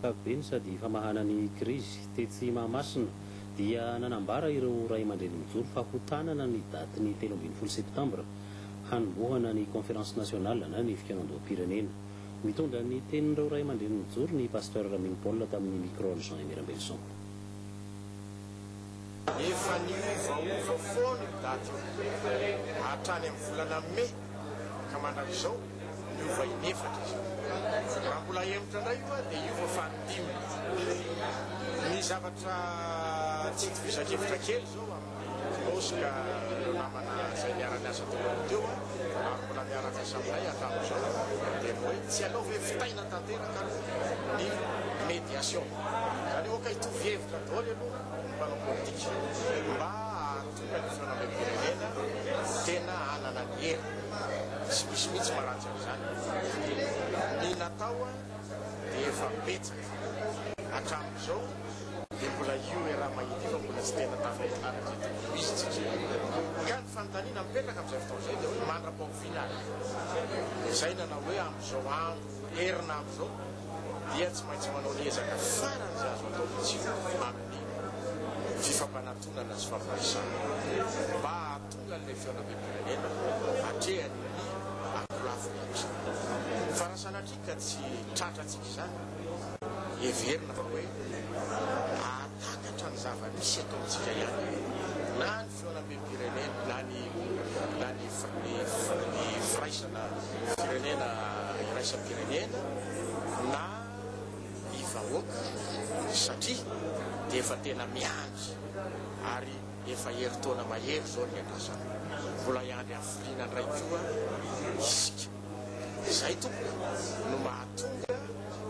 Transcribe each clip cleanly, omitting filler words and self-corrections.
ankapobeny sady famahana ny krizy tetsy Mahamasina dia nanambara ireo Raiamandreny Mijoro fa ho tanana ny datin'ny 13 septambra hanombohana ny Conférence nationale na ny fikaonandoham-pirenena. Mitondra ny tenin'ireo Raiamandreny Mijoro ny Pasteur Ramino Paul tamin'ny micro an'i Jean Aimé Rambelison. Efa niovaova foana io daty io hatrany amin'ny volana mey ka mandrak'izao. Niova inefatra izy io. Raha mbola ahemotra indray io dia hiova fanindiminy. Ny zavatra tsy itovizan-kevitra kely izao amin'ny CNOSC ireo namana izay niara-niasa teo aloha teo ary mbola miara-miasa aminay hatramin'izao dia ny hoe tsy aleo ve vitaina tanteraka aloha ny médiation. Izany hoe aoka hitovy hevitra daholo aloha ny mpanao politika mba hahatonga ny fihaonambem-pirenena tena hanana ny heriny. Tsy misy mihitsy maharatsy an'izany. Ny natao dia efa betsaka. Hatramin'izao dia mbola io raha mahita io fa mbola tsy tena tafahita araka izay tokony ho izy tsika. Ka ny fanontaniana mipetraka amin'izay fotoana izay dia hoe mandra-pahoviana ary? Izay nanao hoe amin'izao andro herinandro izao dia tsy maintsy manao ny ezaka farany izay azo atao mihitsy amin'ny fifampanatonana sy fampiresahana mba Tonga ilay fihaonambem-pirenena atrehan'ny ankolafy rehetra. Fa raha sanatria ka tsy tratrantsika izany, heverina fa hoe hahatakatra ny zava-misy eto amintsika ihany na ny fihaonambem-pirenena na ny na ny ny ny firaisana firenena iraisam-pirenena na ny vahoaka satria dia efa tena miandry ary Efa herintaona mahery izao ny niandrasana. Mbola hiandry hafiriana indray koa isika. Izay tompoko no mahatonga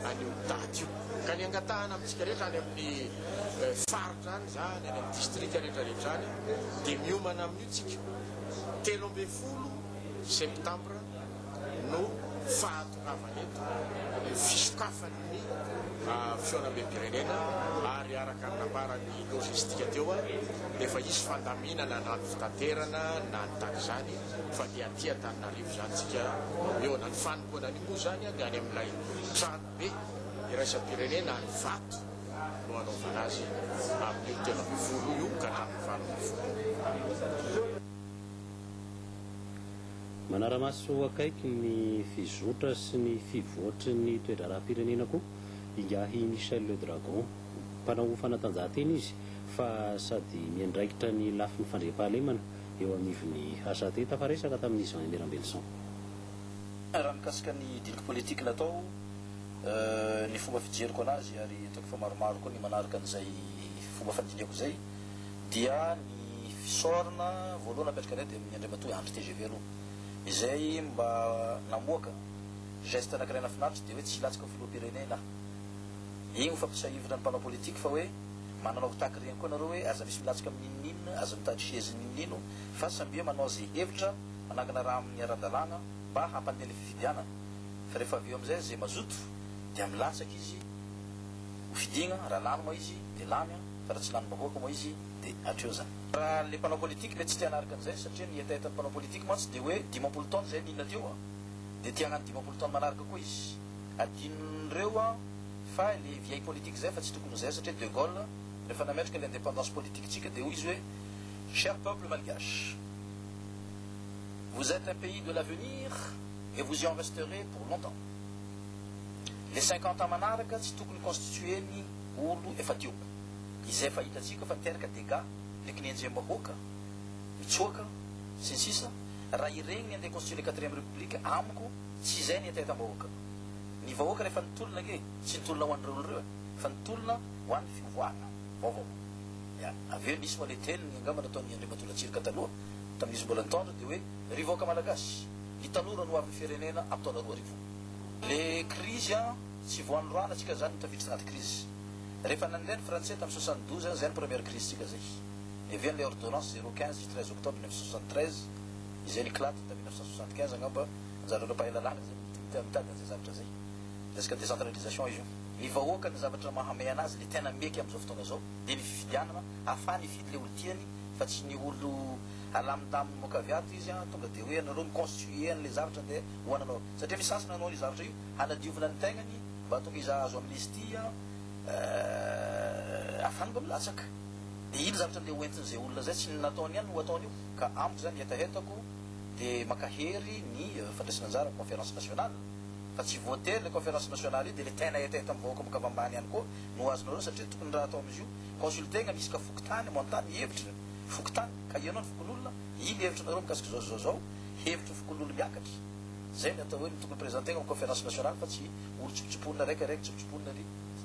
an'io daty io. Ka ny angatahana amintsika rehetra any amin'ny faritra any izany, any amin'ny distrika rehetra rehetra any dia miomana amin'io tsika. 13 septambra no fahatongavana eto, ny fisokafan'ny fihaonambem-pirenena ary araka ny nambaran'ny logistique teo dia efa hisy fandaminana na ny fitaterana na ny tahaka izany fa dia aty Antananarivo izany tsika no mihaona. Ny fanompoana an'io moa izany dia any amin'ilay tranobe iraisam-pirenena any Ivato no hanaovana azy amin'io 13 io ka hatramin'ny 18. Manara-maso akaiky ny fizotra sy ny fivoatry ny toe-draharaham-pirenena koa ingahy Michel Le Dragon. Mpanao fanatanjahantena izy fa sady miandraikitra ny lafiny fandriampahalemana eo anivon'ny HAT. Tafaresaka tamin'i Jean Aimé Rambelison. Raha mikasika ny diniky politique natao, ny fomba fijeriko anazy ary ataoko fa maromaro koa ny manaraka an'izay fomba fandinihako izay dia ny fisaorana voalohany apetraka indray dia amin'ny Andriamatoa Andry tgv aloha izay mba namoaka geste anankiray nafinaritra dia hoe tsy hilatsaka ho filoham-pirenena aho. Igny ho fampitsiahivina ny mpanao politique fa hoe manana obstacle regny koa nareo hoe aza misy milatsaka amin'inon'inona, aza mitady chaise n'inon'ino fa sambia manao ze hevitra manangana raha amin'ny ara-dalàna mba hampandeha le fifidianana fa rehefa avy eo amizay ze mazoto dia milatsaka izy ho fidigna, raha lany moa izy dia lany fa raha tsy lanim-bahoaka moa izy dia hatreo zany. Raha le mpanao politique mety tsy te hanaraka an'izay satria ny hetahetan'ny mpanao politique mantsy dia hoe 50 taona izay nihina teo dia te hagnano 50 taona manaraka koa izy. Adinon'ireo an fa le vieille politique zay fa tsy tokony ho zay satria De Gaulle rehefa nametraka le indépendance politique tsika dia hoy izy hoe cher peuple malgache vous êtes un pays de l'avenir et vous y en resterez pour longtemps. Le 50 ans manaraka tsy tokony constituer-ny olo efa teo izay efa hitantsika fa niteraka dégâts le kinenjem-bahoaka mitsoaka sy ny sisa raha iregny ny andeha constituer le quatrième république amiko Tsy izay ny hetahetam-bahoaka. Ny vahoaka rehefa nitolona ange tsy nitolona ho an'ireo olona ireo e, fa nitolona ho an'ny fivoahana vaovao. Ya, avy eo nisy moa le teniny angamba nataon'i Andriamatoa Ratsiraka taloha, tamin'izy mbola nitondra dia hoe, ry vahoaka malagasy, ny tanora no hoavin'ny firenena amin'ny taona 2000. Le krizy an, tsy vao androany antsika zany no tafiditra tanaty krizy. Rehefa nandeha ny frantsay tamin'ny 72 an, zay ny première crise tsika zay. Niavian'ilay ordonnance zéro quinze du 13 octobre 1973 izay ni-clate tamin'ny 1975 angamba, Anjaran'ireo mpahay lalàna izay mitady an'izay zavatra izay. Resaka décentralisation izy io. Ny vahoaka ny zavatra mahamay anazy le tena mety amin'izao fotoana izao dia ny fifidianana ahafahany hifidy le olo tiany fa tsy ny olo alamindaminy moka avy ato izy an tonga dia hoe ianareo mi-constituer an'le zavatra andeha ho ananao satria misy sasany hanao an'io zavatra io hanadiovana ny tegnany. Mba hahatonga izy hahazo amnistie ahafahany mba milatsaka. Dia iny zavatra ndeha hoentin'izay olona izay, tsy ny nataony ihany no ho ataony io. Ka amiko izany ny hetahetako dia mankahery ny fandraisana anjara amin'ny conférence nationale. Fa tsy voatery ilay conférence nationale io dia ilay tena hetaheta amin'ny vahoaka makava ambany ihany koa no azonareo satria tokony raha atao amin'izy io consulter-na misy ka fokontany manontany ny hevitry ny fokontany ka ianao ny fokonolona iny hevitrinareo mikasika izao sy izao izao hevitry ny fokonolona miakatra. Zay ny atao hoe ny tokony presenter-na amin'ny conférence nationale fa tsy olo tsipotsimponina raika raika tsipotsimponina ary.